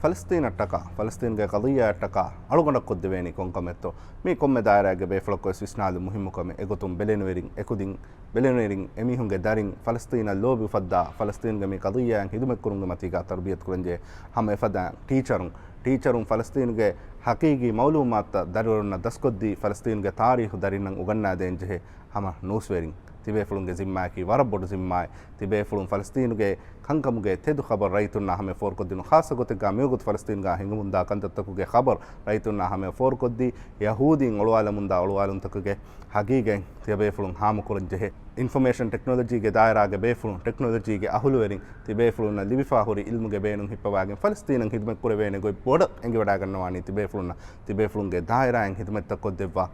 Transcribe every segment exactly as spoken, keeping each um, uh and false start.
ފަލަސްތީނަށްޓަކާ، ފަލަސްތީނުގެ ޤަޟިއްޔާއަށްޓަކާ އަޅުގަނޑަށް ކޮށްދެވޭނީ ކޮންކަމެއްތޯ؟ މީ ކޮންމެ ދާއިރާއެއްގެ ބޭފުޅަކުވެސް ވިސްނާލުން މުހިއްމު ކަމެއް. އެގޮތުން ބެލެނިވެރިން އެކުދިން، ބެލެނިވެރިން އެމީހުންގެ ދަރިން ފަލަސްތީނަށް ލޯބި އުފައްދާ، ފަލަސްތީނުގެ މި ޤަޟިއްޔާއަށް ޚިދުމަތްކުރުމުގެ މަތީގަ ތަރުބިޔަތުކުރަންޖެހޭ ހަމަ އެފަދައިން ޓީޗަރުން، ޓީޗަރުން ފަލަސްތީނުގެ ޙަޤީޤީ މަޢުލޫމާތުތައް ދަރިވަރުންނަށް ދަސްކޮށްދީ، ފަލަސްތީނުގެ ތާރީޚު ދަރިންނަށް އުގަންނާދޭންޖެހޭ ހަމަ ނޫސްވެރިން. ތިބޭފުޅުންގެ ޒިންމާއަކީ ވަރަށް ބޮޑު ޒިންމާއެއް. ތިބޭފުޅުން ފަލަސްތީނުގެ ކަންކަމުގެ ތެދު ޚަބަރު ރައްޔިތުންނާ ހަމަޔަށް ފޯރުކޮށްދިނުން، ޚާއްޞަ ގޮތެއްގަ މިވަގުތު ފަލަސްތީނުގަ ހިނގަމުންދާ ކަންތައްތަކުގެ ޚަބަރު ރައްޔިތުންނާ ހަމަޔަށް ފޯރުކޮށްދީ، ޔަހޫދީން އޮޅުވާލަމުންދާ އޮޅުވާލުންތަކުގެ ޙަޤީޤަތް ތިޔަބޭފުޅުން ހާމަކުރަން ޖެހޭ. އިންފޮމޭޝަން ޓެކްނޮލޮޖީގެ ދާއިރާގެ ބޭފުޅުން، ޓެކްނޮލޮޖީގެ އަހުލުވެރިން، ތިބޭފުޅުންނަށް ލިބިފާ ހުރި އިލްމުގެ ބޭނުން ހިއްޕަވާގެން ފަލަސްތީނަށް ޚިދުމަތް ކުރެވޭނެ ގޮތް ބޮޑަށް އެނގިވަޑައިގަންނަވާނީ ތިބޭފުޅުންނަށް، ތިބޭފުޅުންގެ ދާއިރާއިން ޚިދުމަތްތައް ކޮށްދެއްވާ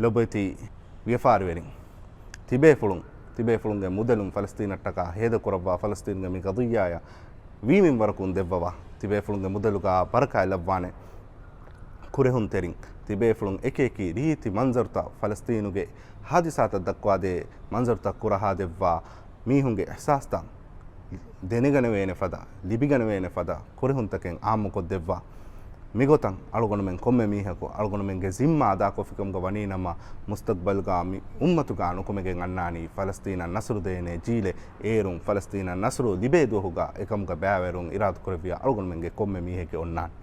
ލޮބުވެތި ވިޔަފާރިވެރިން. ތިބޭފުޅުން، ތިބޭފުޅުންގެ މުދަލުން ފަލަސްތީނަށްޓަކާ ހޭދަކުރައްވާ، ފަލަސްތީނުގެ މި ޤަޟިއްޔާއަށް ވީމިންވަރަކުން ދެއްވަވާ، ތިބޭފުޅުންގެ މުދަލުގަ ބަރަކާތް ލައްވާނެ ކުރެހުންތެރިން، ތިބޭފުޅުން އެކިއެކި ރީތި މަންޒަރުތައް، ފަލަސްތީނުގެ ހާދިސާތައް ދައްކަވާދޭ މަންޒަރުތައް ކުރަހާދެއްވާ، މީހުންގެ އިޙްސާސްތައް ދެނެގަނެވޭނެ ފަދަ، ލިބިގަނެވޭނެ ފަދަ ކުރެހުންތަކެއް އާއްމުކޮށްދެއްވާ. މިގޮތަށް އަޅުގަނޑުމެން ކޮންމެ މީހަކު އަޅުގަނޑުމެންގެ ޒިންމާ އަދާކޮށްފިކަމުގަ ވަނީނަމަ، މުސްތަޤްބަލްގަ މި އުއްމަތުގަ ނުކުމެގެން އަންނާނީ ފަލަސްތީނަށް ނަޞްރު ދޭނެ ޖީލެއް. އޭރުން ފަލަސްތީނަށް ނަޞްރު ލިބޭ ދުވަހުގަ އެކަމުގަ ބައިވެރިވުން އިރާދަކުރެއްވިޔާ އަޅުގަނޑުމެންގެ ކޮންމެ މީހެއްގެ އޮންނާނެ.